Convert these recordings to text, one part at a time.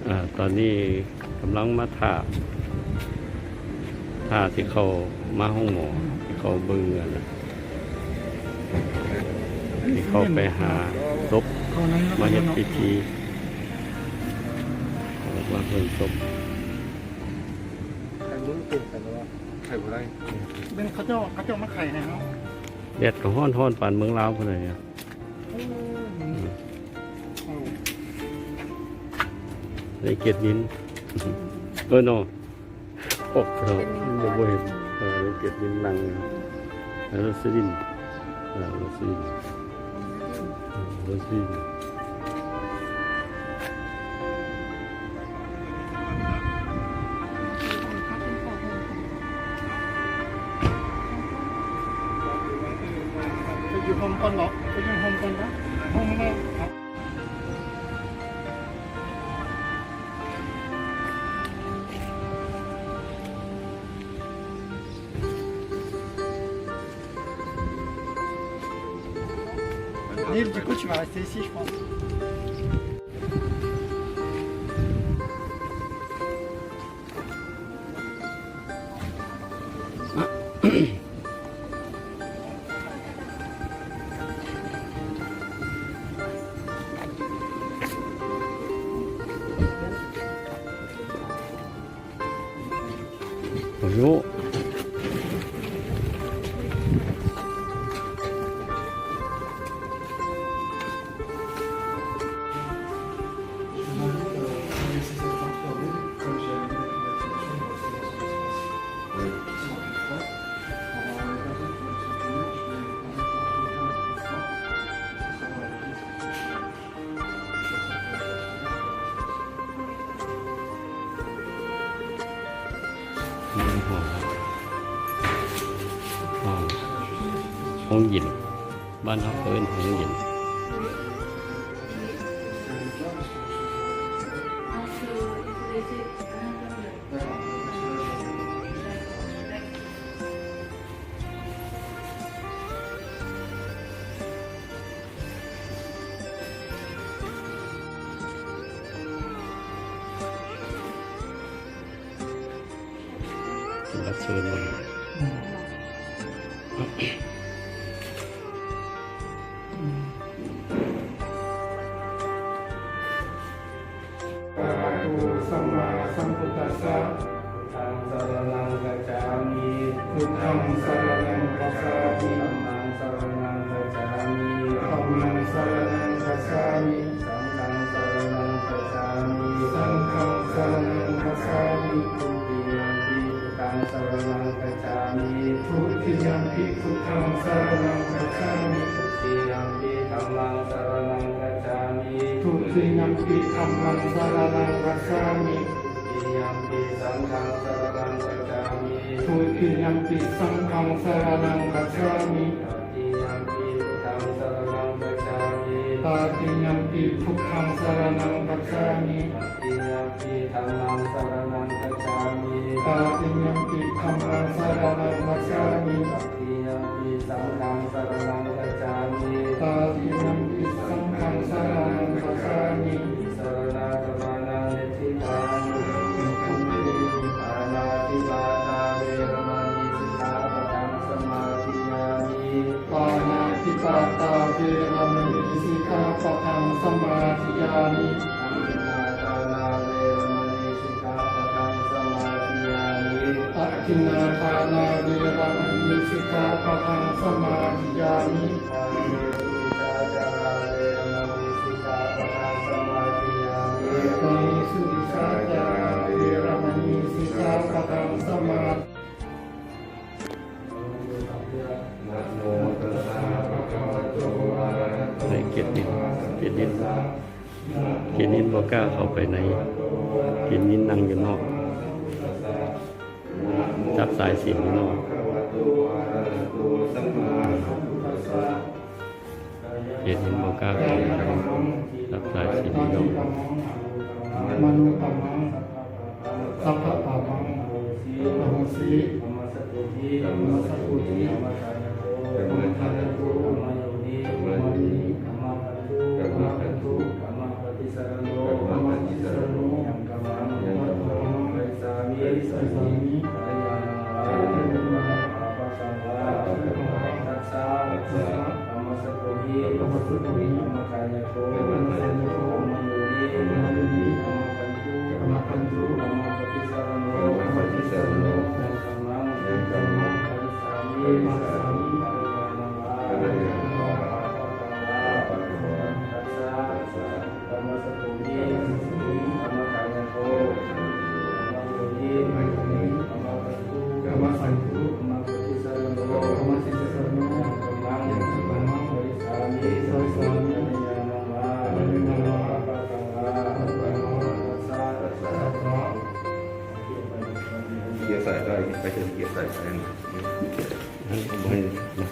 ອາ ຕອນນີ້ກຳລັງມາຖ້າ ຖ້າຊິເຂົ້າມາໂຮງໝໍ ຊິເຂົ້າເບິ່ງອັນນັ້ນ ຊິເຂົ້າໄປຫາສົບ ມາເຮັດພິທີ ມາເບິ່ງສົບ. ໄຂ່ບໍ່ໄດ້ ເປັນໄຂ່ບໍ່ໄດ້ ແມ່ນເຂົາເຈົ້າ ເຂົາເຈົ້າມາໄຂໃຫ້ເຮົາ. ແດດກໍຮ້ອນໆ ປານເມືອງລາວພຸ້ນນະ. ໄດ້ກຽດນິນ ເອີ ໂນ ອອກເນາະ ຍັງບໍ່ເຫັນ. ເອີ ໄດ້ກຽດນິນນັ່ງ ເອີ ສະລິນ ເອີ ສະລິນ ເອີ ສະລິນ. ໄປຢູ່ໂຮມກ່ອນເນາະ ໄປຢູ່ໂຮມກ່ອນເນາະ ໂຮມແມ່ນ. ໂອ້ໂຫ ຫ້ອງ ຫ້ອງເຢັນ ບ້ານເຮົາເອີ້ນຫ້ອງເຢັນ. ລັດເຊີນບໍ່? ອືມ. ອະລະຫະໂຕ ສຳມາສຳພຸດທັດສະ ພຸດທັງສະຣະນັງກັດສາມິ ພຸດທັງສະຣະນັງກັດສາມິ ທຳມັງສະຣະນັງກັດສາມິ ທຳມັງສະຣະນັງກັດສາມິ ສັງຄັງສະຣະນັງກັດສາມິ ສັງຄັງສະຣະນັງກັດສາມິ ທຸຕິຍຳປິ ພຸດທັງສະຣະນັງກັດສາມິ ທຸຕິຍຳປິ ພຸດທັງສະຣະນັງກັດສາມິ ທຸຕິຍຳປິ ທຳມັງສະຣະນັງກັດສາມິ ທຸຕິຍຳປິ ທຳມັງສະຣະນັງກັດສາມິ ທຸຕິຍຳປິ ສັງຄັງສະຣະນັງກັດສາມິ ທຸຕິຍຳປິ ສັງຄັງສະຣະນັງກັດສາມິ ຕະຕິຍຳປິ ພຸດທັງສະຣະນັງກັດສາມິ ຕະຕິຍຳປິ ພຸດທັງສະຣະນັງກັດສາມິ ຕະຕິຍຳປິ ທຳມັງສະຣະນັງກັດສາມິ ຕະຕິຍຳປິ ທຳມັງສະຣະນັງກັດສາມິ ຕະຕິຍຳປິ ສັງຄັງສະຣະນັງກັດສາມິ ຕະຕິຍຳປິ ສັງຄັງສະຣະນັງກັດສາມິ ຕິສະຣະນະກຳມະນັງ ນິດຖິຕັງ ປານາ ອະທິນນາທານາ ເວລະມະນີ ສິກຂາປະທັງ ສະມາທິຍາມິ. ອະທິນນາທານາ ເວລະມະນີ ສິກຂາປະທັງ ສະມາທິຍາມິ. ກາເມສຸມິດສາຈາລາ ເວລະມະນີ ສິກຂາປະທັງ ສະມາທິຍາມິ. ກາເມສຸມິດສາຈາລາ ເວລະມະນີ ສິກຂາປະທັງ ສະມາ ໃນເຂດດິນ ເຂດດິນ ເຂດດິນບໍ່ກ້າເຂົ້າໄປໃນ ເຂດດິນນັ່ງຢູ່ນອກ ຈັບສາຍສິນຢູ່ນອກ ເຂດດິນບໍ່ກ້າເຂົ້າໄປ ຈັບສາຍສິນຢູ່ນອກ. ມະໂນກຳມັງ ສັບພະປາປັງ ອະໂຫສິ ກຳມະສະກຸນທີ ກຳມະສະກຸນທີ ກຳມະທານະໂກ ກຳມະທານະໂກ ກຳມະໂຍນິ ກຳມະໂຍນິ ກຳມະພັນທຸ ກຳມະພັນທຸ ກຳມະປະຕິສະລະໂນ ກຳມະປະຕິສະລະໂນ ຍັງກຳມັງ ຍັງກຳມັງ ກຳມະກະລິສາມິ ກະລິສາມິ ກະລະຍານະວາ ກະລະຍານະວາ ອາປະກັງວາ ອາປະກັງວາ ຕັດສະ ຕັດສະ ກຳມະສະໂກຫິ ກຳມະສະໂກຫິ ກຳມະກາຍະໂກ ກຳມະກາຍະໂກ ກຳມະໂຍນິ ກຳມະໂຍນິ ກຳມະພັນທຸ ກຳມະພັນທຸ ກຳມະປະຕິສະລະໂນ ກຳມະປະຕິສະລະໂນ ຍັງກຳມັງ ຍັງກຳມັງ ກະລິສາມິ ກະລິສາມິ ກະລະຍານະວາ ກະລະຍານະວາ ອາປະກັງວາ ອາປະກັງວາ ຕັດສະ ຕັດສະ ກຳມະສະໂກຫິ ກຳມະສະໂກຫິ ກຳມະກາຍະໂກ ກຳມະໂຍນິ ກຳມະໂຍນິ ກຳມະພັນທຸ ກຳມະພັນທຸ ກຳມະປະຕິສະລະໂນ ກຳມະປະຕິສະລະໂນ ຍັງກຳມັງ ຍັງກຳມັງ ກະລິສາມິ ກະລິສາມິ ກະລະຍານະວາ ກະລະຍານະວາ ອາປະກັງວາ ອາປະກັງວາ ຕັດສະ ຕັດສະ ເກຍໃສ່ໄດ້ ໄປເທິງເກຍໃສ່ໄດ້ ໃຫ້ ເອີ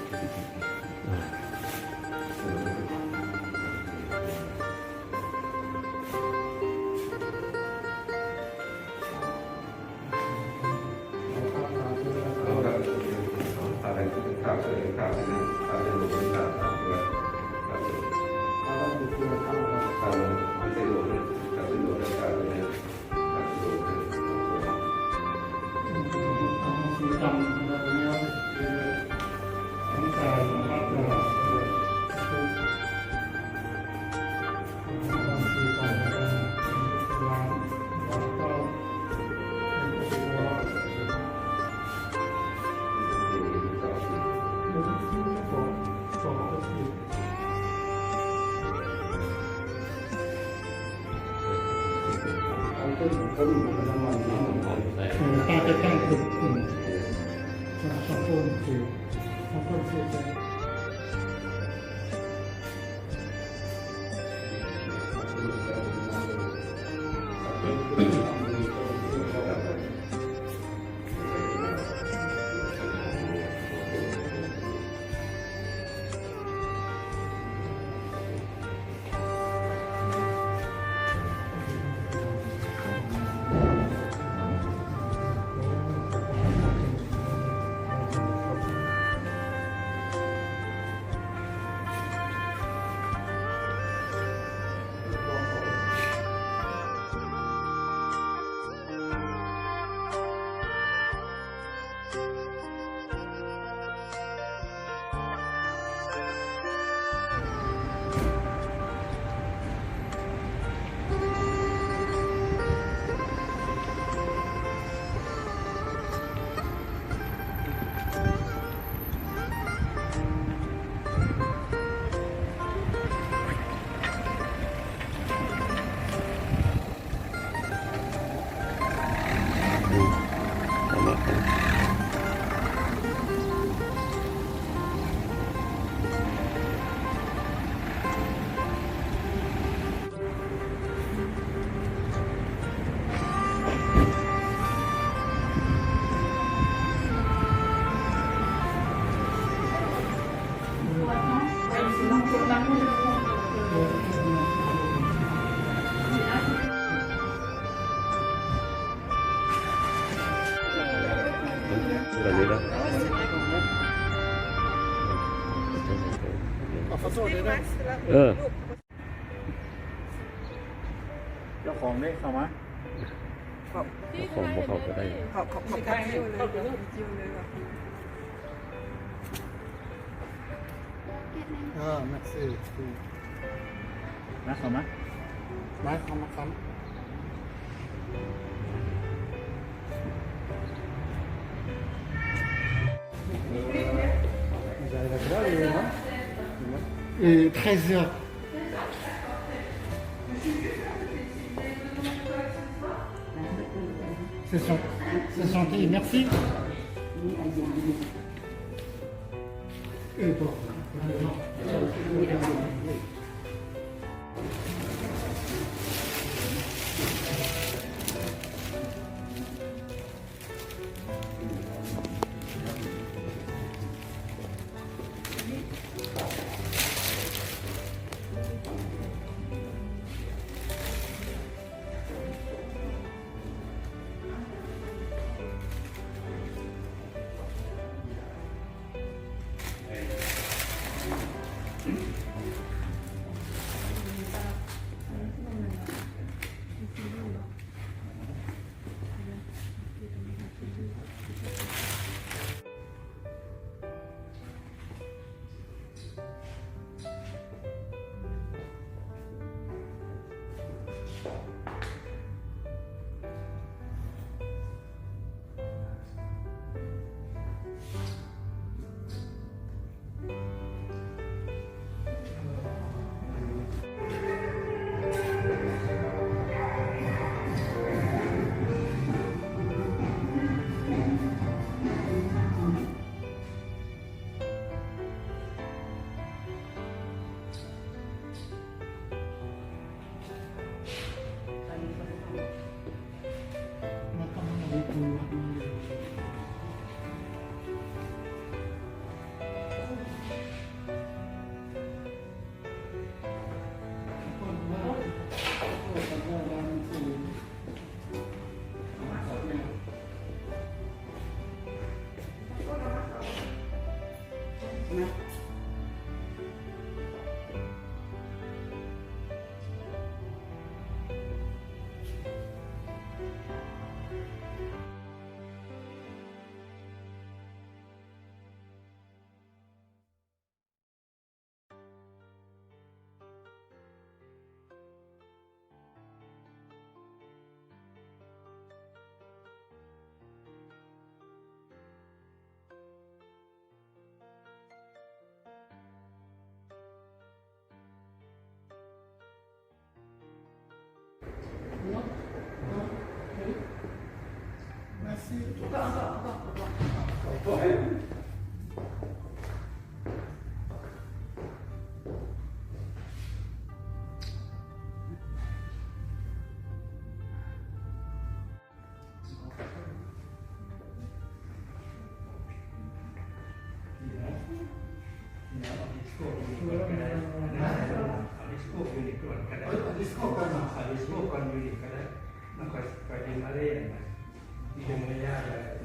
ຕາຈະຕັ້ງຂຶ້ນ ອືມ ສອງຄົນຊິ ສອງຄົນຊິ ແບບນີ້ນະ ເອີ ເຈົ້າຂອງເດ້ ເຂົ້າມາ ເຈົ້າຂອງບໍ່ເຂົ້າກໍໄດ້ ເຂົ້າ ເຂົ້າ ເຂົ້າ ເຂົ້າ ອ່າ ແມັກຊີ ມາ ເຂົ້າມາ. Vous arrivez à quelle heure, Léonore ? Euh, treize heures. C'est gen-, c'est gentil, merci.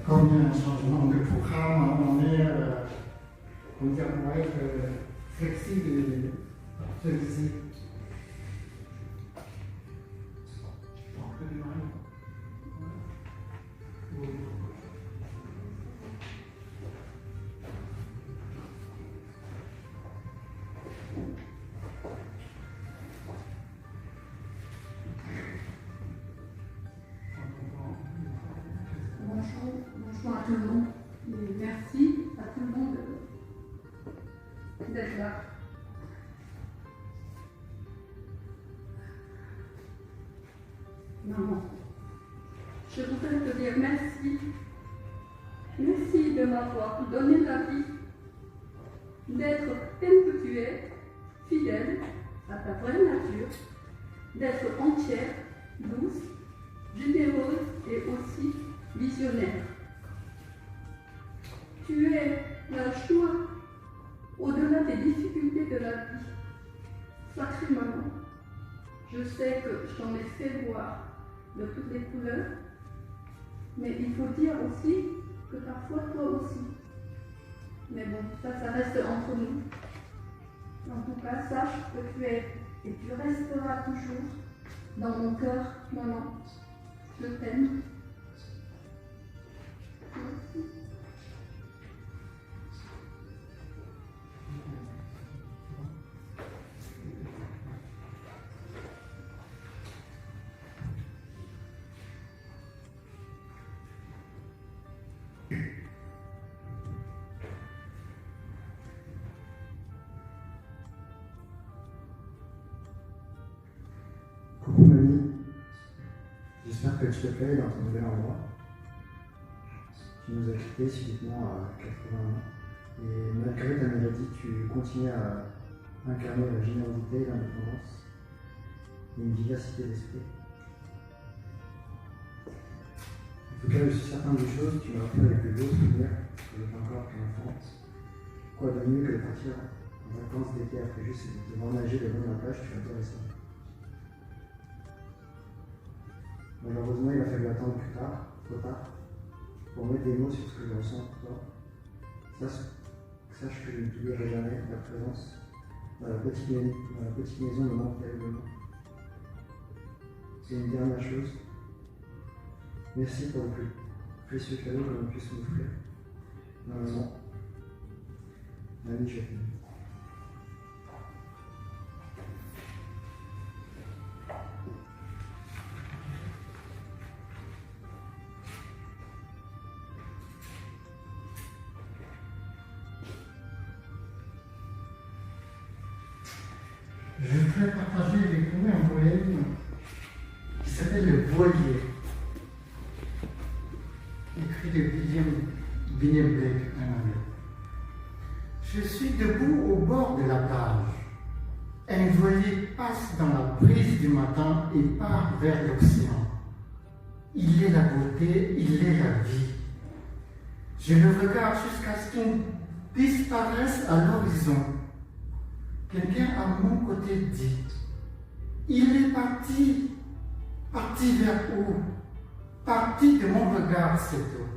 Comme il y a un changement de programme, on est, euh, on dirait, euh, flexible et sollicite. Bonjour, bonjour à tout le monde. Et merci à tout le monde d'être là. Maman, je voudrais te dire merci. Merci de m'avoir donné la vie, d'être tel que tu es, fidèle à ta vraie nature, d'être entière, douce, généreuse et aussi visionnaire. Tu es la joie au-delà des difficultés de la vie. Sacrée maman, je sais que j'en ai fait voir de toutes les couleurs, mais il faut dire aussi que parfois toi aussi. Mais bon, ça, ça reste entre nous. En tout cas, sache que tu es et tu resteras toujours dans mon cœur, maman. Je t'aime. Je te plais dans ton nouvel endroit. Tu nous as quittés subitement à quatre-vingts ans. Et malgré ta maladie, tu continues à incarner la générosité et l'indépendance et une vivacité d'esprit. En tout cas, je suis certain d'une chose, tu m'as appris avec de beaux souvenirs que je n'ai encore qu'en enfance. Quoi de mieux que de partir en vacances d'été après juste et de te voir nager le long de la plage, tu adorais ça. Malheureusement, il a fallu attendre plus tard, trop tard, pour mettre des mots sur ce que je ressens pour toi. Sache, sache que je ne t'oublierai jamais la présence dans la petite, mai- dans la petite maison me manque terriblement. Et une dernière chose, merci pour le plus précieux cadeau que l'on puisse m'offrir. Maman, Mamie, je t'aime. Je voudrais partager avec vous un poème qui s'appelle Le Voilier, écrit de William, William Blake, un Anglais. Je suis debout au bord de la plage. Un voilier passe dans la brise du matin et part vers l'océan. Il est la beauté, il est la vie. Je le regarde jusqu'à ce qu'il disparaisse à l'horizon. Quelqu'un à mon côté dit : « Il est parti. Parti vers où ? Parti de mon regard, c'est tout.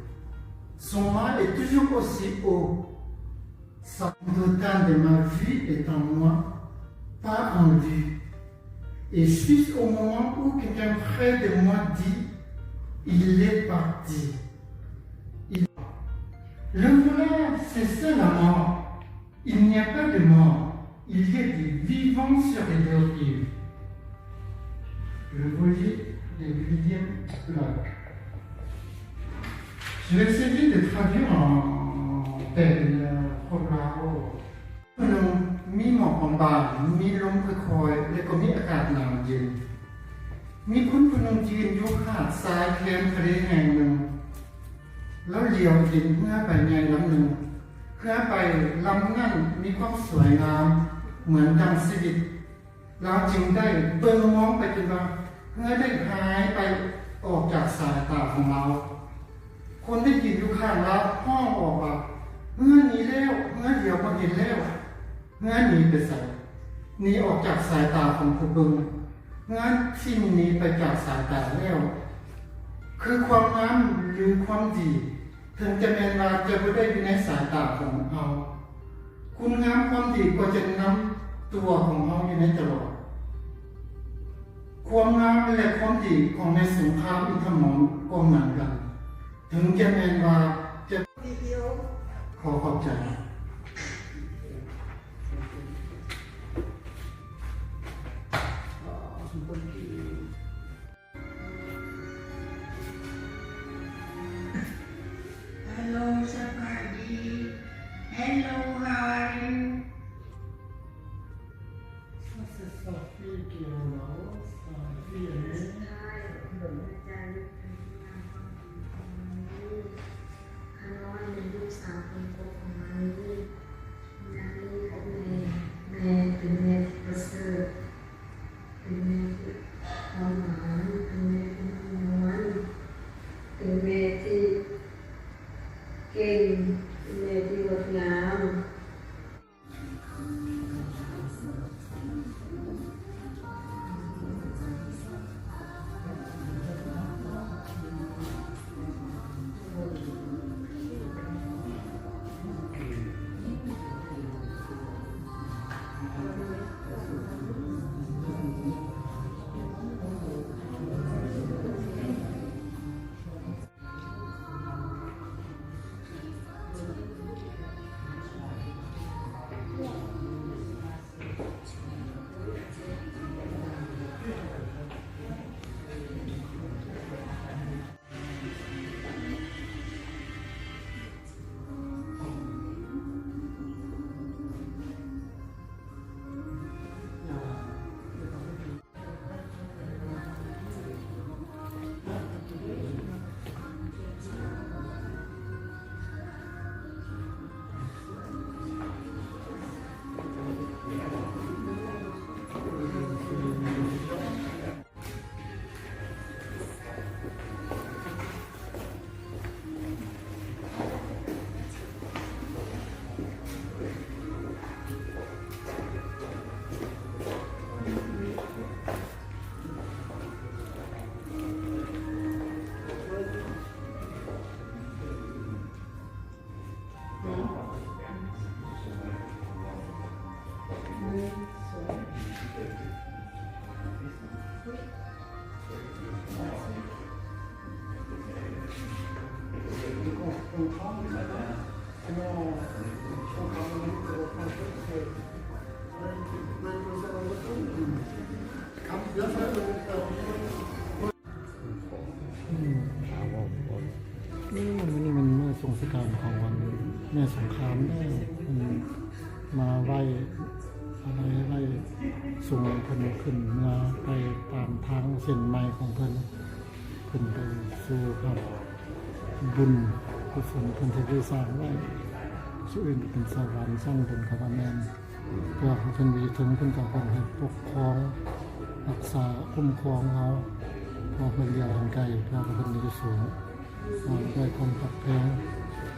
Son mât est toujours aussi haut. » Sa- Tout le temps de ma vie est en moi, pas en lui. Et juste au moment où quelqu'un près de moi dit : « Il est parti. » Il- Le voilà, c'est ça la mort. Il n'y a pas de mort. Il y a des vivants sur les deux rives. Le voilier de William Blake. Je vais essayer de traduire en, ແປເປັນ ເອີ ຄົນລາວ. ຜູ້ໜຶ່ງມີໝອກບາງໆ, ມີລົມຄ່ອຍໆ ແລະ ກໍມີອາກາດໜາວເຢັນ. ມີຄົນຜູ້ໜຶ່ງຢືນຢູ່ຫາດຊາຍແຄມທະເລແຫ່ງໜຶ່ງ. ລາວຫຼຽວເຫັນເຮືອໃບໃຫຍ່ລຳໜຶ່ງ. ເຮືອໃບລຳນັ້ນມີຄວາມສວຍງາມເໝືອນດັ່ງຊີວິດ. ລາວຈຶ່ງໄດ້ເບິ່ງມອງໄປຈົນວ່າເຮືອໄດ້ຫາຍໄປອອກຈາກສາຍຕາຂອງລາວ. ຄົນທີ່ຢືນຢູ່ຂ້າງລາວຮ້ອງອອກວ່າ, "ເຮືອໜີແລ້ວ, ເຮືອຫຼຽວບໍ່ເຫັນແລ້ວ." ເຮືອໜີໄປໃສ? ໜີອອກຈາກສາຍຕາຂອງຜູ້ເບິ່ງ. ເຮືອຖິ້ມໜີໄປຈາກສາຍຕາແລ້ວ. ຄືຄວາມງາມ ຫຼື ຄວາມດີ ເຖິງຈະແມ່ນວ່າຈະບໍ່ໄດ້ຢູ່ໃນສາຍຕາຂອງເຮົາ, ຄຸນງາມຄວາມດີກໍຈະນຳຕົວຂອງເຮົາຢູ່ໃນຕະຫຼອດ. ຄວາມງາມ ແລະ ຄວາມດີຂອງນາຍສົງຄາມ ອິນທະມອນ ກໍເໝືອນກັນ, ເຖິງຈະແມ່ນວ່າຈະ ຂໍຂອບໃຈ. Hello, ສະບາຍດີ. Hello, how are you? This is Sophie Guillermo, Sophie. ຂ້ານ້ອຍເປັນລູກສາວຄົນໂປດຂອງມາມີ. ມາມີເປັນແມ່, ແມ່ເປັນແມ່ທີ່ປະເສີດ, ເປັນແມ່ທີ່ເອົາຫວານ, ເປັນແມ່ທີ່ນຸ່ມນວນ, ເປັນແມ່ທີ່ເກັ່ງ, ເປັນແມ່ທີ່ງົດງາມ. ອືມ ນີ້ມັນ ມື້ນີ້ມັນມື້ສົງສະການຂອງວັນແມ່ສົງຄາມເດ້ ເພິ່ນມາໄຫວ້ ໄຫວ້ ໄຫວ້ສົງເພິ່ນຂຶ້ນເມືອໄປຕາມທາງເສັ້ນໃໝ່ຂອງເພິ່ນ ຂຶ້ນໄປສູ່ຮັບບຸນກຸສົນເພິ່ນທີ່ໄດ້ສ້າງໄວ້ ສ່ວນອື່ນເປັນສະຫວັນຊັ້ນເພິ່ນກໍວ່າແມ່ນ ເພື່ອໃຫ້ເພິ່ນຢູ່ເທິງເພິ່ນກໍເພິ່ນໃຫ້ປົກຄອງ ຮັກສາ ຄຸ້ມຄອງເຮົາ ເພາະເພິ່ນຢູ່ອັນໄກ ເພື່ອໃຫ້ເພິ່ນຢູ່ສູງ ເອີ ດ້ວຍຄວາມຮັກແພງ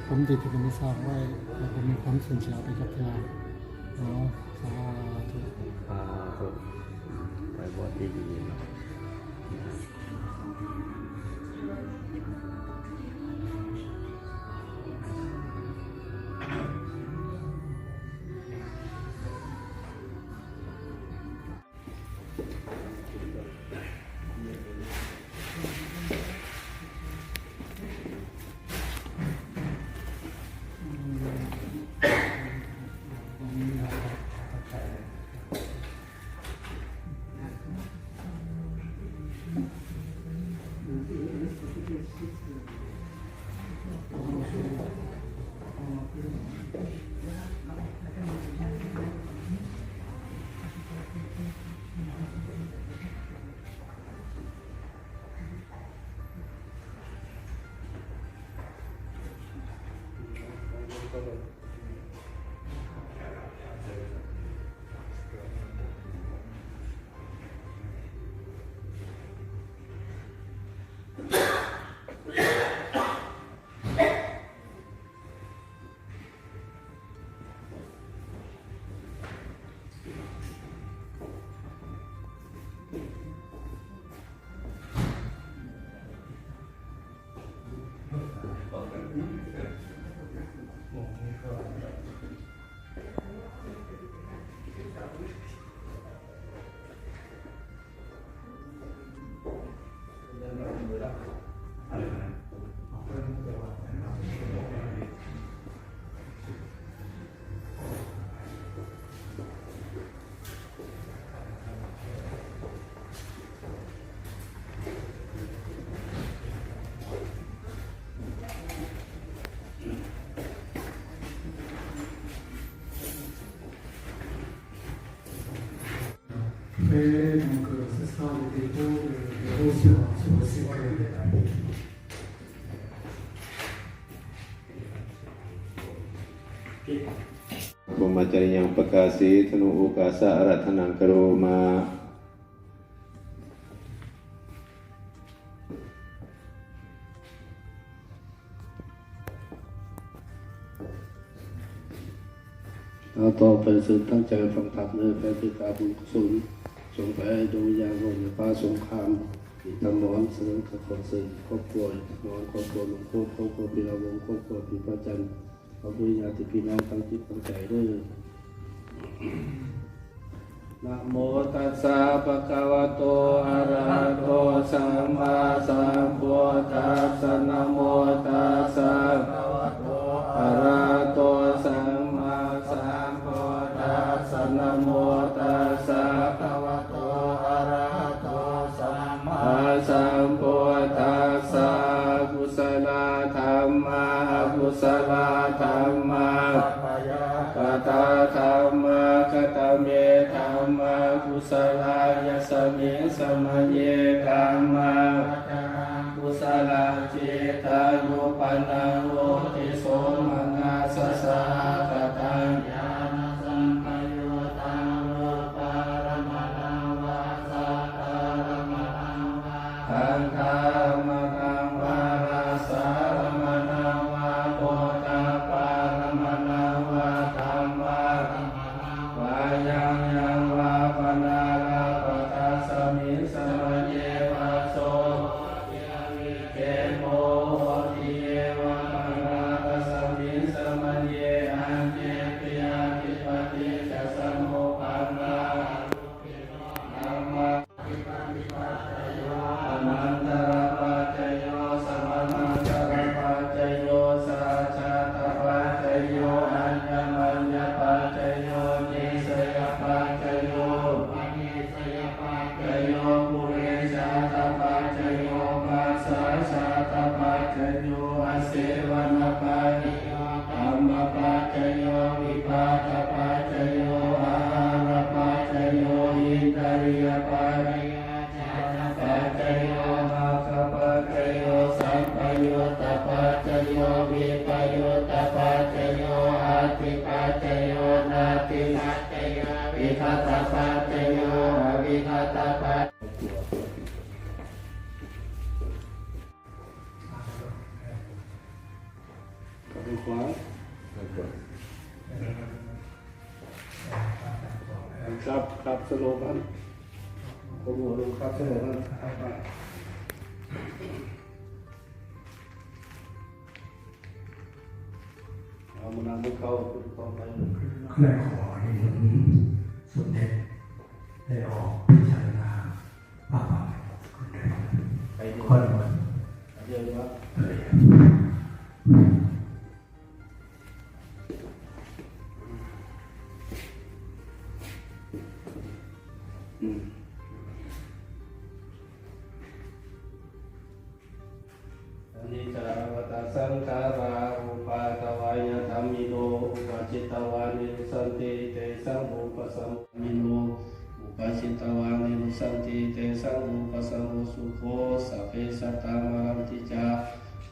ຄວາມດີທີ່ເພິ່ນໄດ້ສ້າງໄວ້ ແລ້ວກໍມີຄວາມສູນເສຍໄປຈັກເທື່ອເນາະ ສາທຸ ສາທຸ ໄປບໍ່ທີ່ດີເນາະ. Et donc, euh, ce sera le dépôt de, de vos sur, sur le C Q. ບຣມະຈະຣິຍັງ ປະກາເສ ທະນຸໂອກາສະ ອາຣາທະນັງ ກະໂຣມາ. ເອົາ ຕໍ່ໄປເຊີນຕັ້ງໃຈຟັງທຳເດີ ແຜ່ເມດຕາບຸນກຸສົນ ສົ່ງໄປໃຫ້ດວງວິນຍານຂອງຍາປ້າສົງຄາມ ທີ່ທຳມອນ. ສະນັ້ນກໍຂໍເຊີນຄອບຄົວທຳມອນ ຄອບຄົວມົງຄົນ ຄອບຄົວພິລະວົງ ຄອບຄົວພິພະຈັນ ຄອບຄົວຍາດຕິພີ່ນ້ອງຕັ້ງຈິດຕັ້ງໃຈເດີ. ນະໂມຕັດສະ ພະຄະວະໂຕ ອະລະຫະໂຕ ສຳມາສຳພຸດທັດສະ ນະໂມຕັດສະ ພະຄະວະໂຕ ອະລະຫະໂຕ ສຳມາສຳພຸດທັດສະ ນະໂມຕັດສະ ພະຄະວະໂຕ ອະລະຫະໂຕ ສຳມາສຳພຸດທັດສະ ອະກຸສະລະທຳມາ ອະກຸສະລະທຳມາ ກະຕະທຳມາ ກະຕະເມທຳມາ ກຸສະລາ ຍັດສະມິງສະມະເຍ ທຳມາ ວັດຕະນາ ອະກຸສະລາ ຈິດຕານຸປັນນັງ ໂອທິໂສມະນັດສະ ສະຫະກະຕັນຍານະ ສຳປະຍຸດຕັງ ຮູປາຣຳມະນັງວາ ສາທາຣຳມະນັງວາ ຄັນທາຣຳມະນັງວາ ລາສາຣຳມະນັງວາ ໂພທະພາຣຳມະນັງວາ ທຳມາຣຳມະນັງວາ ຍັງຍັງວາ ປະນາລະປະທັດສະມິງສະມະເຍ ປັດໂສ ໂຫຕິ ອະວິເຄໂມ ໂຫຕິ ເຍວະ ປະ ວິປະຍຸດຕະປັດຈະໂຍ ອາທິປັດຈະໂຍ ນາທິປັດຈະໂຍ ວິຄະຕະປັດຈະໂຍ ອະວິຄະຕະປັດ ຄັບ ຄັບ ສະໂລກັນ ໂປຣໂມດ ຄັບ ສະໂລກັນ ເອົາມານຳເຂົ້າຕໍ່ໄປ ແລະ ຂໍໃຫ້ສົມເດັດໄດ້ອອກພິຈາລະນາ ພະບາດ ໄປເດີ ຂໍນິມົນ ໄປເດີ ເອີ ອືມ ອະນິດຈາ ອະວະຕະ ສັງຂາຣາ ອຸປາທາວາຍະທຳມິໂນ ອຸປະຈິດຕະວາ ນິຣຸດສັນຕິ ເຕສັງ ອຸປະສະໂມ ທຳມິໂນ ອຸປະຈິດຕະວາ ນິຣຸດສັນຕິ ເຕສັງ ອຸປະສະໂມ ສຸໂຂ ສັບເພ ສັດຕາ ມະຣັນຕິ ຈາ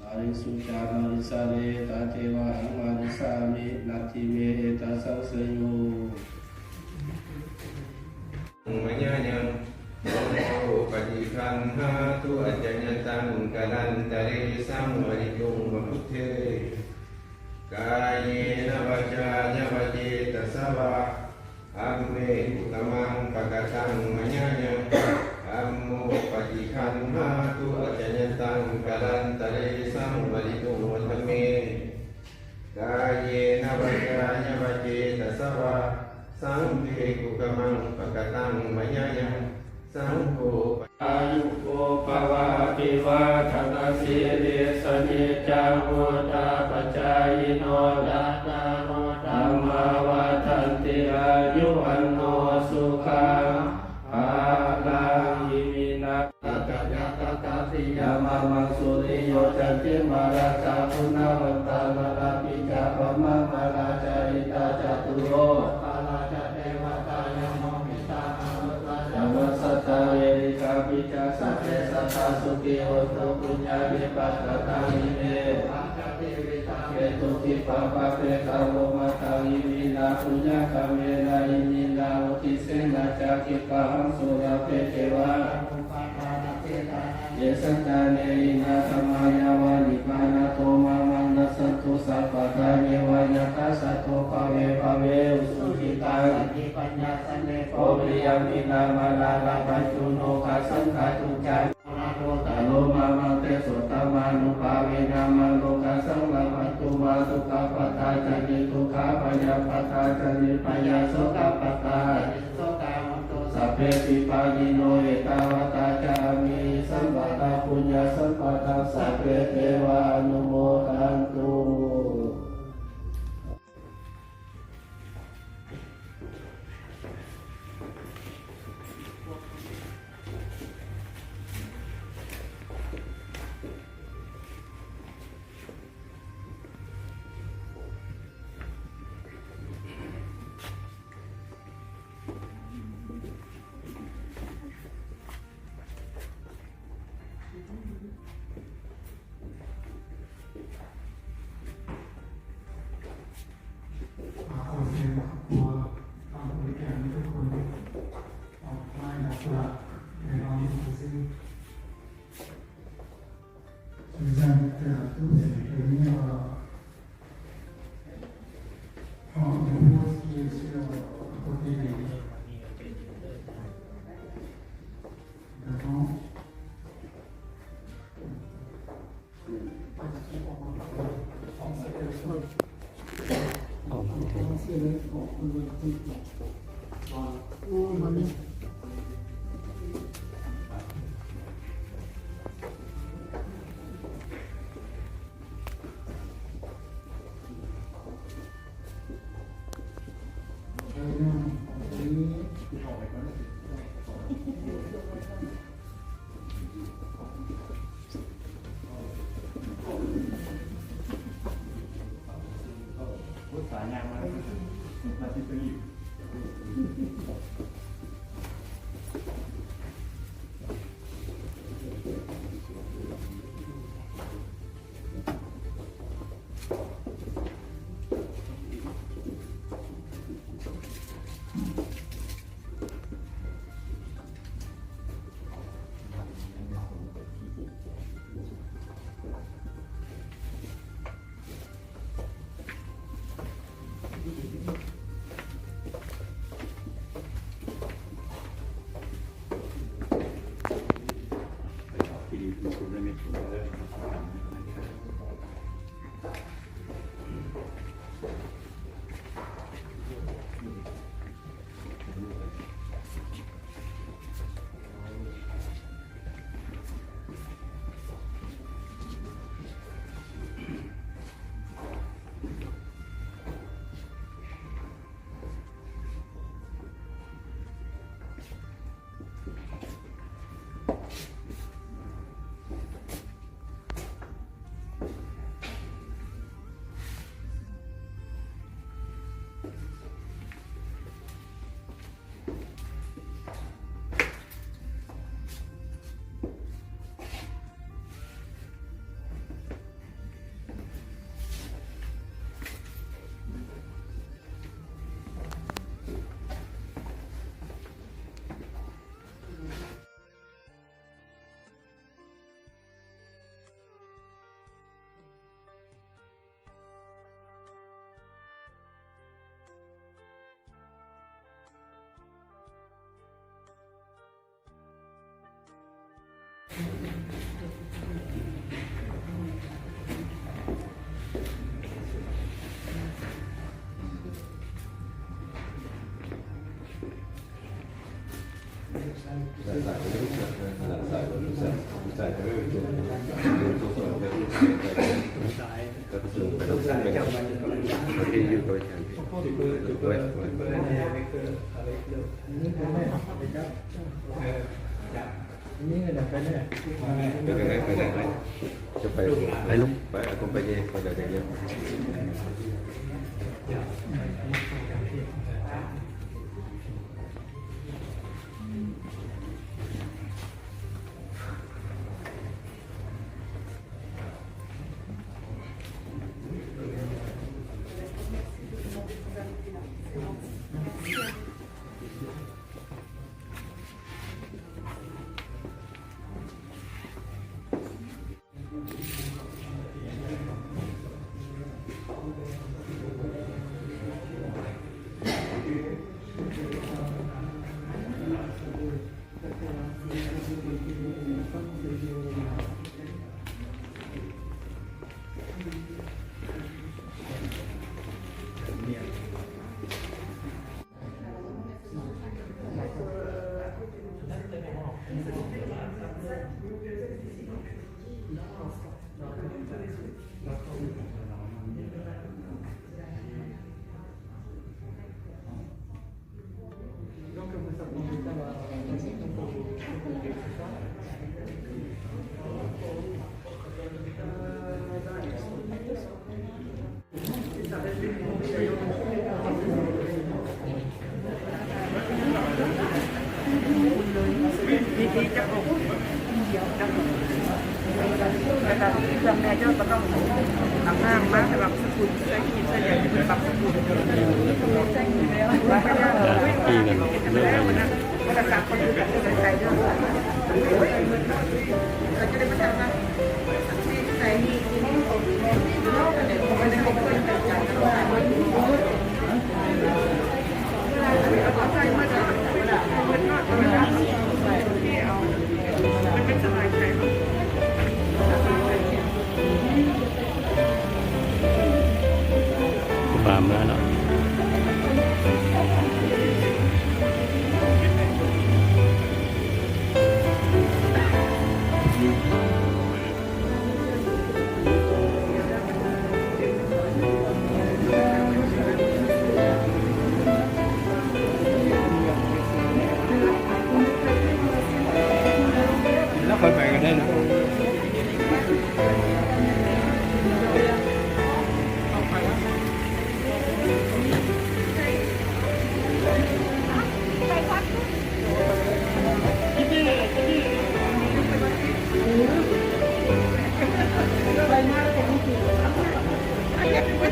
ມະຣິສຸ ຈາ ມະຣິສາເຣ ຕະເທວະ ອັງ ມະຣິສາມິ ນັດຖິ ເມ ເອຕະ ສັງ ສະໂຍ ມະຍາຍັງ ໂສ ປະຕິຄັນຫາຕຸ ອາຈະຍະຕັງ ກາລັນຕະເຣ ສັງ ວະລິຕຸງ ວະພຸດເທ ກາເຍນະ ວາຈາຍະ ວະເຈຕະສະວາ ທຳເມ ກຸກຳມັງ ປະກະຕັງ ມະຍາຍັງ ທຳໂມ ປະຕິຄັນຫາຕຸ ອາຈະຍະຕັງ ກາລັນຕະເຣ ສັງ ວະລິຕຸງ ວະທຳເມ ກາເຍນະ ວາຈາຍະ ວະເຈຕະສະວາ ສັງເພ ກຸກຳມັງ ປະກະຕັງ ມະຍາຍັງ ສັງໂຄ ອາຍຸໂກ ພະວະ ອະພິວາທະນະສີລິສະ ນິດຈັງ ວຸດທາປະຈາຍິໂນ ຈັດຕາໂລ ທຳມາ ວັດທັນຕິ ອາຍຸ ວັນໂນ ສຸຂັງ ພະລັງ ອິມິນາ ຕະຍະຕະຕະຕິຍາ ມະມັງ ສຸລິໂຍ ຈັນຕິມາ ລາຈາ ຄຸນນະວັນຕາ ນາລາ ປິຈາ ພະມະມາລາ ຈາລິຕາ ຈະຕຸໂລກະປາລາ ຈະເທວະຕາ ຍະໂມ ພິຕາ ມະນຸດສາ ຈະວັດສະຕາ ເວລິກາ ປິຈາ ສັບເພ ສັດຕາ ສຸຂີ ໂຫນຕຸ ປຸນຍານິປາທະຕາ ອິເມ ເມຕຸ ທິບປະປະເພທາ ໂວມະຕັງ ອິມິນາ ປຸນຍະກຳເມນະ ອິມິນາ ອຸທິເສນະ ຈາຄິກະຫັງ ສຸລາເພ ເທວາ ເຍ ສັນຕາເນ ອິນນາ ທຳມາ ຍາວະ ນິບານາໂຕ ມະມັງ ນັດສັນຕຸ ສັບປະທາ ເຍວະ ຍັກຂາ ສັດໂທ ພະເວ ພະເວ ອຸສຸກິຕັງ ໂພ ວິລິຍະ ວິນາ ມະລາ ລະພັນຕຸ ໂນຄະ ສັງຄະຕຸ ຈາ ໂກ ຕະໂລ ມະມັງ ເຕ ໂສ ທຳມານຸພາເວນະ ມະໂນກະສັງ ລະພັນຕຸ ມາ ທຸກຂະປະທາ ຈະນິ ທຸກຂະ ພະຍາ ປະທາ ຈະນິ ພະຍາ ໂສກະປະທາ ຈະນິ ໂສກະ ໂຫນຕຸ ສັບເພ ປິປານິໂນ ເອຕາວັດຕາ ຈາມິ ສຳປະທາ ປຸນຍະ ສຳປະທາ ສັບເພ ເທວາ ອະນຸໂມທັນຕຸ. ຂໍເຊີນຄອບຄົວທາງບໍລິການທຸກຄົນ ອອກມາດອກກຸຫຼາບໃຫ້ນ້ອງຜູ້ຊື່ Present the two souvenir from the first year of Akotene. The home ໂ ໄປລູກ ໄປ ອາກົງໄປເດ ໄປເດີ ໄປເດີ.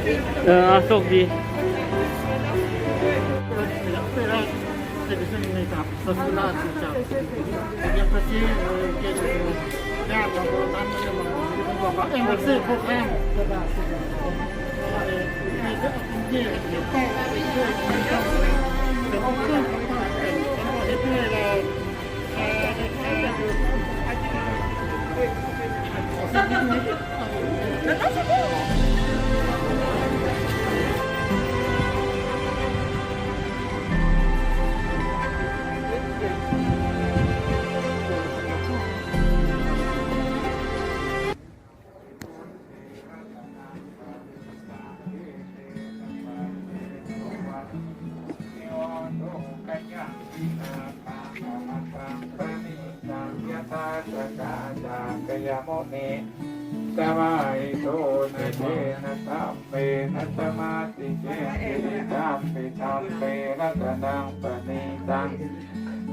ເອີ ໂຊກດີ.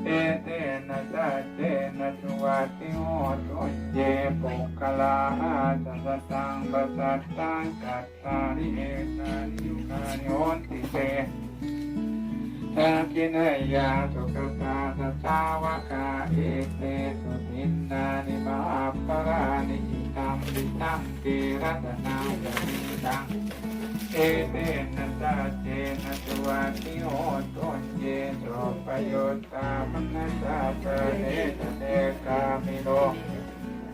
Ete na saccena suvatthi hotu, ye puggalā aṭṭha sataṃ pasatthā cattāri etāni yugāni honti, te dakkhiṇeyyā sugatassa sāvakā, etesu dinnāni mahapphalāni, idampi saṅghe ratanaṃ paṇītaṃ. Etena saccena suvatthi hotu, ye suppayuttā manasā daḷhena, nekkhamino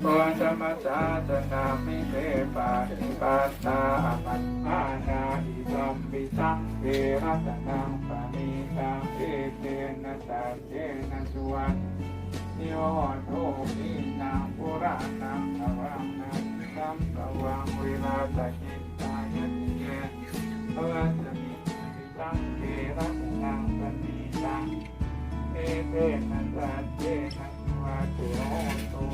gotamasāsanamhi, te pattipattā appaṭhānā, idampi saṅghe ratanaṃ paṇītaṃ. Etena saccena suvatthi hotu, khīṇaṃ purāṇaṃ navaṃ natthi sambhavaṃ, virattacittāyatike bhavasmiṃ, idampi saṅghe ratanaṃ paṇītaṃ. Etena saccena suvatthi hotu,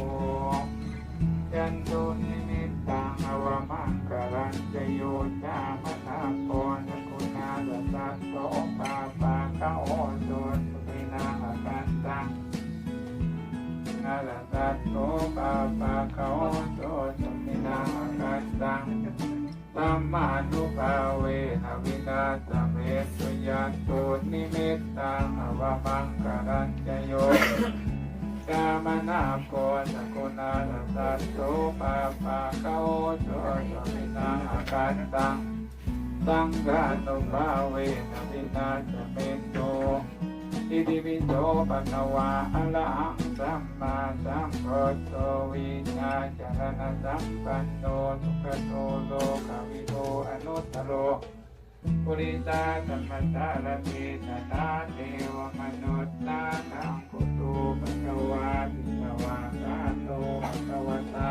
yandunnimittaṃ avamaṅgalañca, yo cāmanāpo sakuṇassa saddo, pāpaggaho dussupinaṃ akantaṃ, saddo pāpaggaho dussupinaṃ akantaṃ, dhammānubhāvena vināsamentu. Yandunnimittaṃ avamaṅgalañca, yo cāmanāpo sakuṇassa saddo, pāpaggaho dussupinaṃ akantaṃ, saṅghānubhāvena vināsamentu. Itipi so bhagavā arahaṃ sammāsambuddho, vijjācaraṇasampanno sugato lokavidū anuttaro purisadammasārathi satthā devamanussānaṃ buddho bhagavāti. Svākkhāto bhagavatā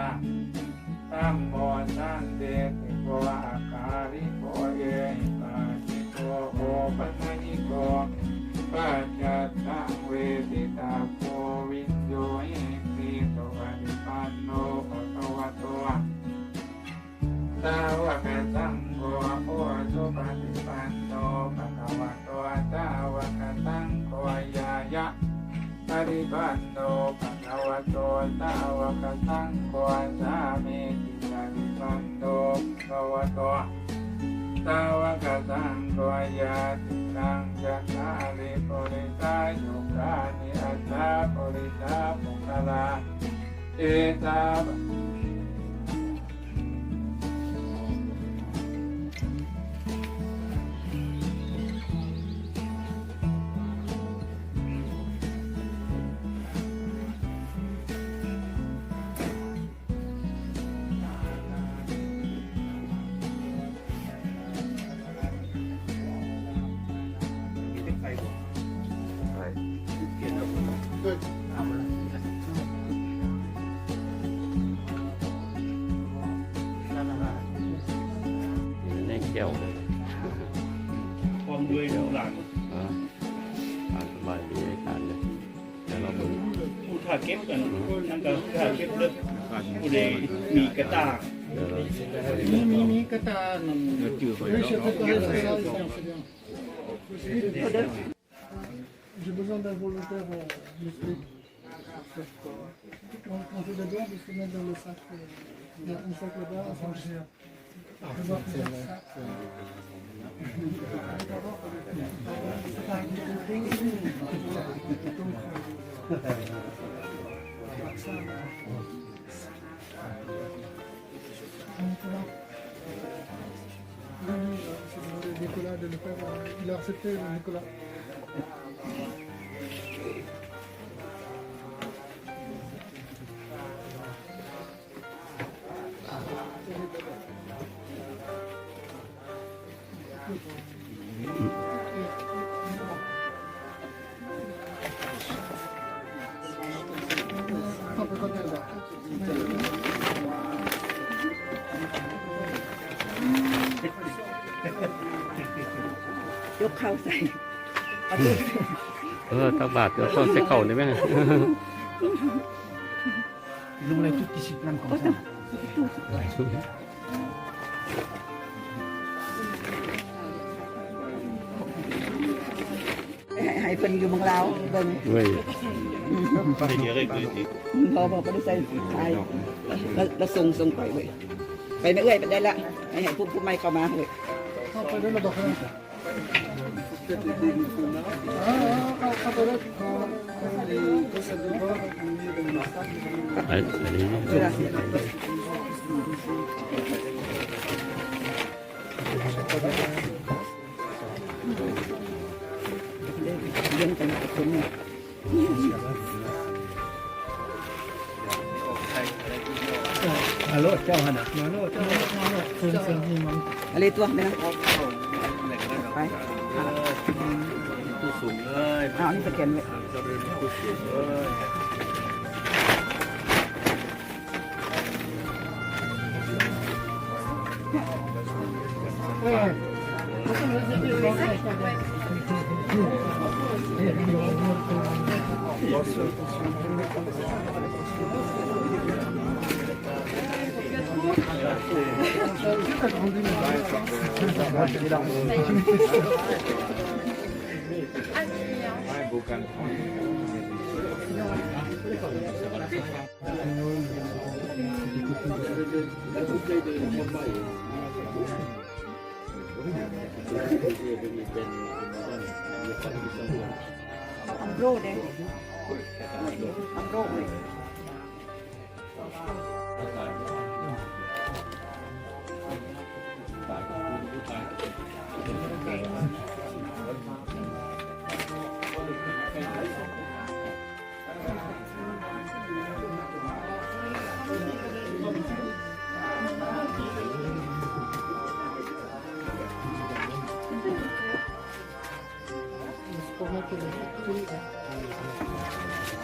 dhammo sandiṭṭhiko akāliko ehipassiko opanayiko paccattaṃ veditabbo viññūhīti. Supaṭipanno bhagavato sāvakasaṅgho, ujupaṭipanno bhagavato sāvakasaṅgho, ñāyapaṭipanno bhagavato sāvakasaṅgho, sāmīcipaṭipanno bhagavato sāvakasaṅgho, yadidaṃ cattāri purisayugāni aṭṭha purisapuggalā, esa ໃນແກ້ວເລີຍ ພ້ອມດ້ວຍລູກຫຼານ ອ່າ ອ່າ ສະບາຍດີອາຈານເດີ ດຽວເຮົາເບິ່ງ ຜູ້ຖ້າເກັບກັນ ນັ້ນກໍຖ້າເກັບເດີ ຜູ້ໃດມີກະຕ່າ ມີ ມີ ມີກະຕ່ານັ້ນ J'ai besoin d'un volontaire, euh, monsieur. On, on fait d'abord, on se met dans le sac, euh, il y a un sac là-bas, un sac. Nicolas de Lefebvre, il a accepté, Nicolas.ຍົກເຂົ້າໃສ່ ເອີ ຕັກບາດ ເອົາຊ້ອນໃສ່ເຂົ້າໄດ້ໄໝ? ໃຫ້ ໃຫ້ເພິ່ນຢູ່ເມືອງລາວເບິ່ງ ເອີຍ ບໍ່ ບໍ່ ບໍ່ໄດ້ໃສ່ ລະ ລະສົ່ງ ສົ່ງໄປເວີຍ ໄປແມ່ເອື້ອຍ ໄປໄດ້ລະ ໃຫ້ ໃຫ້ຜູ້ ຜູ້ໃໝ່ເຂົ້າມາເວີຍ. Halo, chào hả? Halo, chào hả? Halo, chào hả? ອາເລຕົວແມ່ນະ ໄປ ຜູ້ສູງເອີຍ ເອົາອັນນີ້ສະແກນໄວ້ ເຈົ້າເປັນຜູ້ສູງເອີຍ. ອຳໂລເດ້ ອຳໂລເດ້.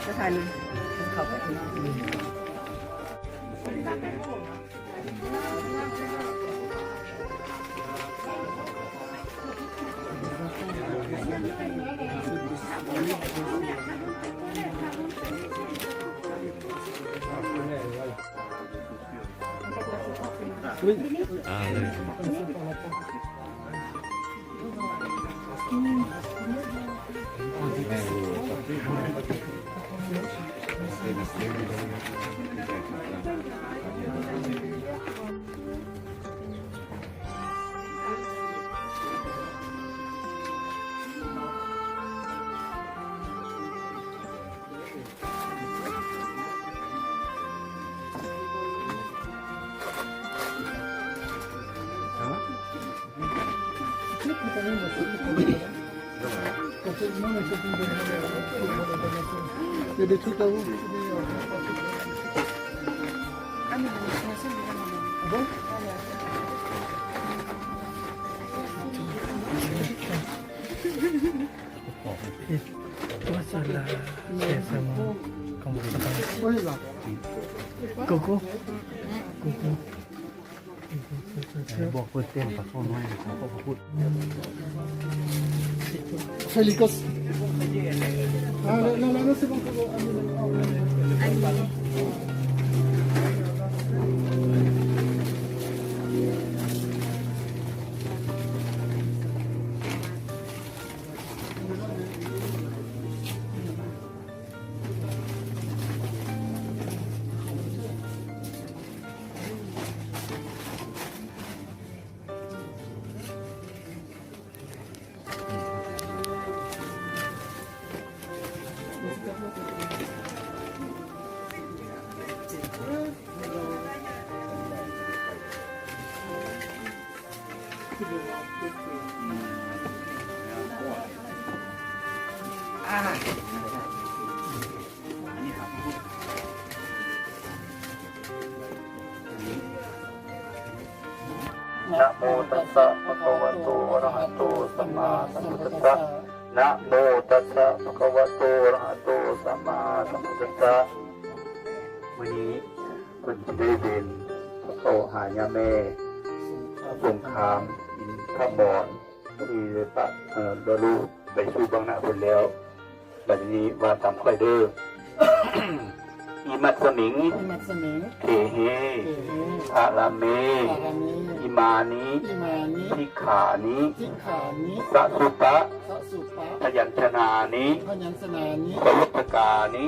ສະຖານີເຂົ້າໄປ Il y a des trucs à vous. Ah bon ? Et toi, c'est la, c'est, c'est mon, comment ça s'appelle ? Oui, là. Coco. Coco. Coco, c'est ça. ບອກເພິ່ນເຕັ້ນປາຄອງນ້ອຍ ຂອບພະຄຸນ. C'est l'Écosse. Ah, là, là, là, là, c'est bon, c'est bon. ນະໂມຕັດສະ ພະຄະວະໂຕ ອະຣະຫະໂຕ ສຳມາສຳພຸດທັດສະ. ນະໂມຕັດສະ ພະຄະວະໂຕ ອະຣະຫະໂຕ ສຳມາສຳພຸດທັດສະ. ມື້ນີ້ເພິ່ນຊິໄດ້ເວັນເຂົ້າຫາຍາແມ່ສົງຄາມ ອິນທະບອນ ທີ່ໄດ້ປະ ເອີ ລະລຸໄປສູ່ເບື້ອງໜ້າເພິ່ນແລ້ວ. ບັດນີ້ວ່າຕາມຂ້ອຍເດີ. ອິມັດສະມິງ ອິມັດສະມິງ ເທເຮ ເທເຮ ອາຣາເມ ອາຣາເມ ອິມານິ ອິມານິ ສິກຂານິ ສິກຂານິ ສະສຸປະ ສະສຸປະ ພະຍັນຊະນານິ ພະຍັນຊະນານິ ສະວຸດທະການິ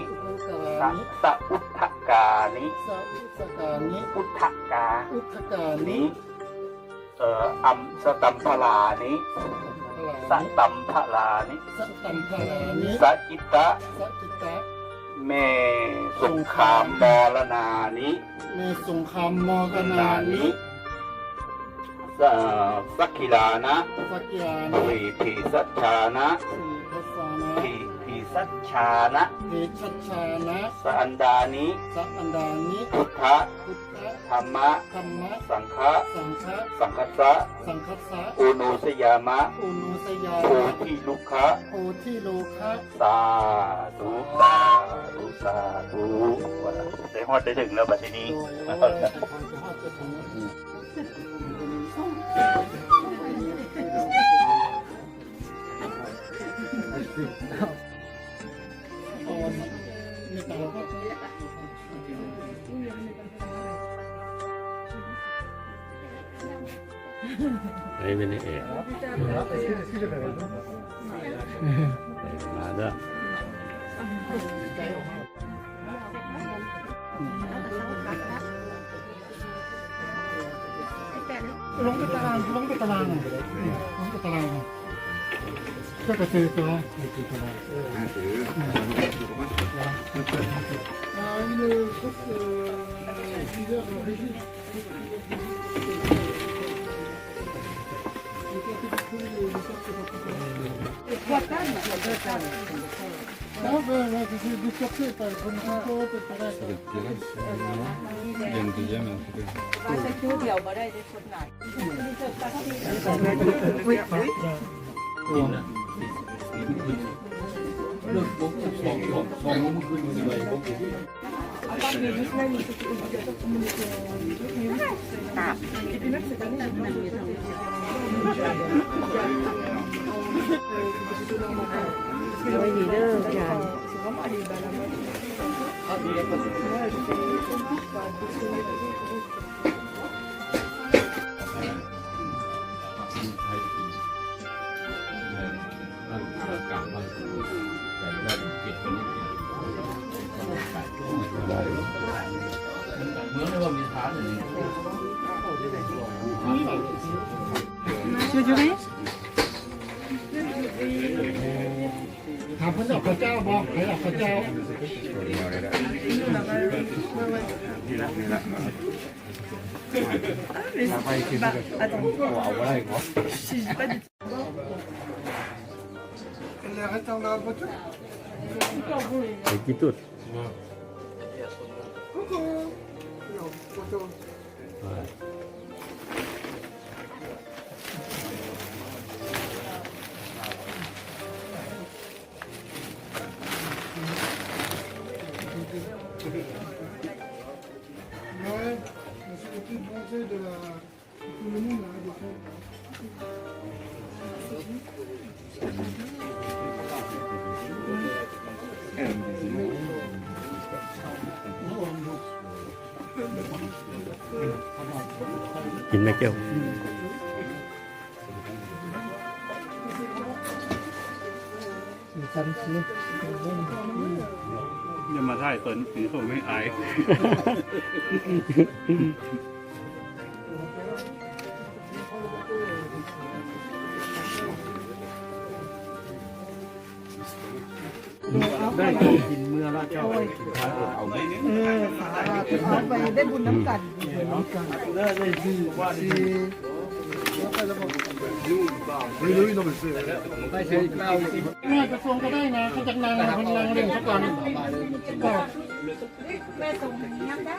ສະ ສະອຸດທະການິ ສະອຸດທະການິ ອຸດທະກາ ອຸດທະການິ ເອີ ອຳ ສະຕຳພະລານິ ສະຕຳພະລານິ ສະຕຳພະລານິ ສະກິດຕະ ສະກິດຕະ ແມ່ສົງຄາມມໍລະນານິ ແມ່ສົງຄາມມໍລະນານິ ສະ ສັກກິລານະ ສັກກິລານະ ສີເພສັດຊານະ ສີເພສັດຊານະ ເພ ເພສັດຊານະ ເພສັດຊານະ ສະອັນດານິ ສະອັນດານິ ພຸດທະ ພຸດທະ ທຳມະ ທຳມະ ສັງຄະ ສັງຄະ ສັງຄັດສະ ສັງຄັດສະ ໂອໂນຊະຍາມະ ໂອໂນຊະຍາມະ ໂພທິລຸກຂະ ໂພທິລຸກຂະ. ສາທຸ ສາທຸ ສາທຸ. ໄດ້ຮອດໄດ້ເຖິງແລ້ວບັດທີນີ້. ໂດຍ ໂອ້ຍ ໄດ້ຮອດໄດ້ເຖິງ. ເອີ ເປັນເອ ມາເດີ. ລົງໄປຕາລາງ ລົງໄປຕາລາງ ລົງໄປຕາລາງ. ເຈົ້າກະເຈີຕົວ ເຈີຕົວ. ອ່າ ເອີ Monsieur Duré ? ຖາມເພິ່ນເອົາເຂົ້າເຈົ້າບໍ່? ໃຜເອົາເຂົ້າເຈົ້າ? ກິນແມ່ແກ້ວ. ຢ່າມາຖ່າຍຕອນກິນເຂົ້າ ແມ່ອາຍ. ໄດ້ຂອງກິນເມືອລະເຈົ້າ ເອົາໄປ ເອີ ສາທຸ ເອົາໄປໄດ້ບຸນນຳກັນ ໄດ້ບຸນນຳກັນ. ເອີ ເນາະ ໄດ້ຊື່ວ່າ ຊິ ແລ້ວໄປລະບໍ່? Oui, oui, oui, non, mais c'est ແມ່ໄປສົ່ງກໍໄດ້ນະ ເຂົາຈັກນັ່ງ ເພິ່ນນັ່ງຫຼິ້ນສາກ່ອນ. ແມ່ສົ່ງໃຫ້ຍັງໄດ້.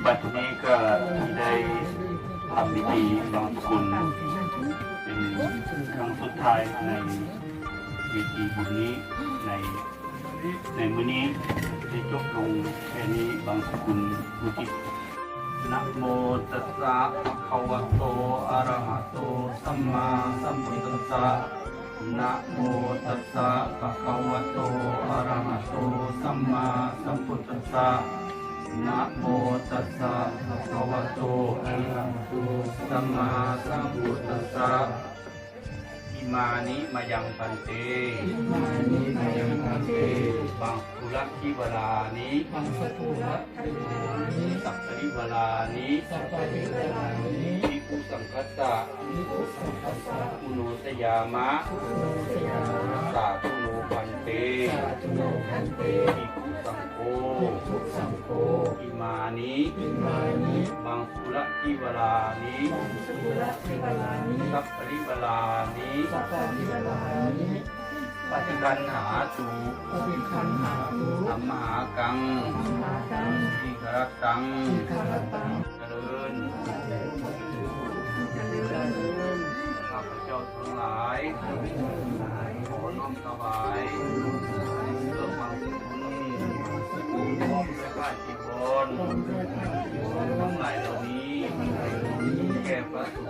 ບັດນີ້ກໍທີ່ໄດ້ທຳພິທີບັງສຸກຸນເປັນຄັ້ງສຸດທ້າຍໃນເວທີບຸນນີ້ ໃນ ໃນມື້ນີ້ໄດ້ຈົບລົງແຄ່ນີ້. ບັງສຸກຸນອຸທິດ ນະໂມຕັດສະ ພະຄະວະໂຕ ອະຣະຫະໂຕ ສຳມາສຳພຸດທັດສະ. ນະໂມຕັດສະ ພະຄະວະໂຕ ອະຣະຫະໂຕ ສຳມາສຳພຸດທັດສະ. ນະໂມຕັດສະ ພະຄະວະໂຕ ອະຣະຫະໂຕ ສຳມາສຳພຸດທັດສະ. ອິມານິ ມະຍັງ ພັນເຕ ອິມານິ ມະຍັງ ພັນເຕ ບັງສຸກຸລະ ທິວະລານິ ບັງສຸກຸລະ ທິວະລານິ ສັບປະລິວາລານິ ສັບປະລິວາລານິ ພິກຂຸ ສັງຄັດສະ ພິກຂຸ ສັງຄັດສະ ປຸນໂນສະຍາມະ ປຸນໂນສະຍາມະ ສາທຸໂນ ພັນເຕ ສາທຸໂນ ພັນເຕ ພິກຂຸ ສັງໂຄ ພິກຂຸ ສັງໂຄ ອິມານິ ອິມານິ ບັງ ສຸກຸລະ ທິວະລານິ ມັງສະກຸລະ ທິວະລານິ ສັບປະລິວາລານິ ສັບປະລິວາລານິ ປະຕິຄັນຫາຕຸ ປະຕິຄັນຫາຕຸ ທຳມະຫາກັງ ທຳມະຫາກັງ ທີຄະຣັດຕັງ ທີຄະຣັດຕັງ ຈະເລີນ ຈະເລີນ ຂ້າພະເຈົ້າທັງຫຼາຍ ຂໍນ້ອມຖວາຍ ເຄື່ອງບັງສຸກຸນ ພ້ອມດ້ວຍຜ້າຈີວອນ ທັງຫຼາຍເຫຼົ່ານີ້ ແກ່ພະສົງ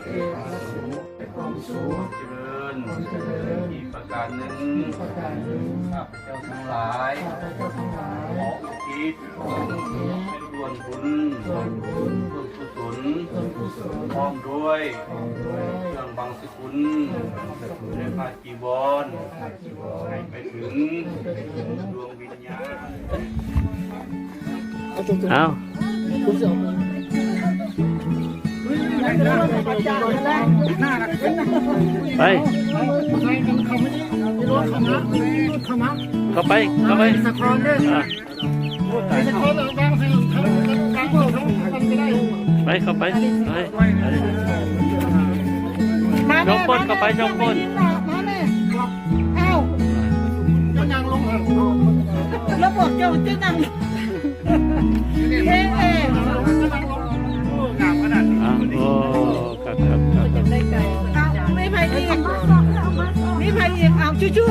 ແກ່ພະສົງ ຄວາມສຸກ ຄວາມຈະເລີນ ຄວາມຈະເລີນ ອີກປະການໜຶ່ງ ອີກປະການໜຶ່ງ ຂ້າພະເຈົ້າທັງຫຼາຍ ຂ້າພະເຈົ້າທັງຫຼາຍ ຂໍອຸທິດ ຂໍອຸທິດ ສ່ວນບຸນ ສ່ວນບຸນ ສ່ວນກຸສົນ ສ່ວນກຸສົນ ພ້ອມດ້ວຍ ພ້ອມດ້ວຍ ເຄື່ອງບັງສະກຸນ ເຄື່ອງບັງສະກຸນ ແລະ ຜ້າ ຈີວອນ ໃຫ້ໄປເຖິງດວງວິນຍານ. ເອົາ ໄປ ເຂົ້າໄປ ເຂົ້າໄປ ອ່າ. ໄປ ເຂົ້າໄປ ໄປ ມາແມ່ ຈອມພົນ ມາແມ່ ເຂົ້າໄປ ຈອມພົນ ມາແມ່ ເອົ້າ ເຈົ້າຍ່າງລົງ ແລ້ວບອກເຈົ້າ ເຈົ້ານັ່ງ ເອ ເອ ງາມຂະໜາດນີ້ ອ່າ ໂອ້. ຄັບ ຄັບ ຄັບ ເອົາ ມີໃຜອີກ? ມີໃຜອີກ? ເອົາ ຈູຈູ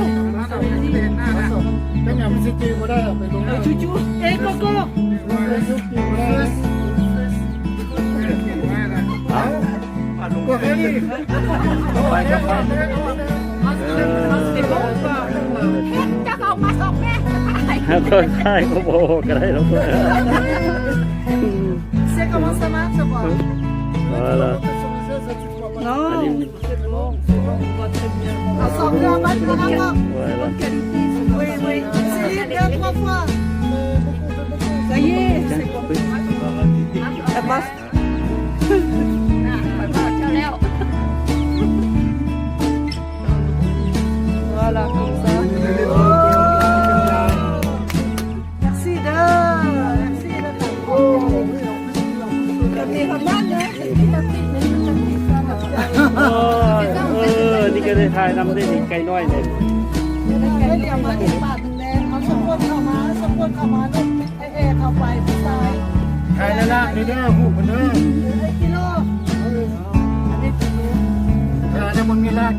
ເປັນຫຍັງມັນຊິຈື່ບໍ່ໄດ້ ເອົາໄປລົງ ເອີ ຈູຈູ ເອ ໂກໂກ້ ເອົາ ໄປ ໄປ ໄປ ເອີ ເຮັດ ເຈົ້າເອົາມາສອງແມ່ ເອົາ ກໍໄດ້ ກໍບໍ່ກໍໄດ້ດອກ C'est comment ça marche, quoi ? Voilà. Non, c'est bon, c'est bon, on voit très bien. Ensemble, là, maintenant, là. Voilà. Bonne qualité, c'est bon. Oui, oui. Essayez deux, trois fois. Ça y est, c'est bon. Ça passe. Voilà, comme ça. Merci de, merci de. ໂອ້ຍ ເອີ ນີ້ກໍໄດ້ຖ່າຍນຳເດ້ນີ້ ໄກ່ນ້ອຍເດ້ ເອົາສົມພົດເຂົ້າມາ ສົມພົດເຂົ້າມາ ເອ ເອ ເຂົ້າໄປຜູ້ຊາຍ ຖ່າຍລະລາບເດີ ຮູບເພິ່ນເດີ ເອີ ກິໂລ ເອີ ອັນນີ້ກິໂລ ເອີ ອັນນັ້ນມັນມີລາບ.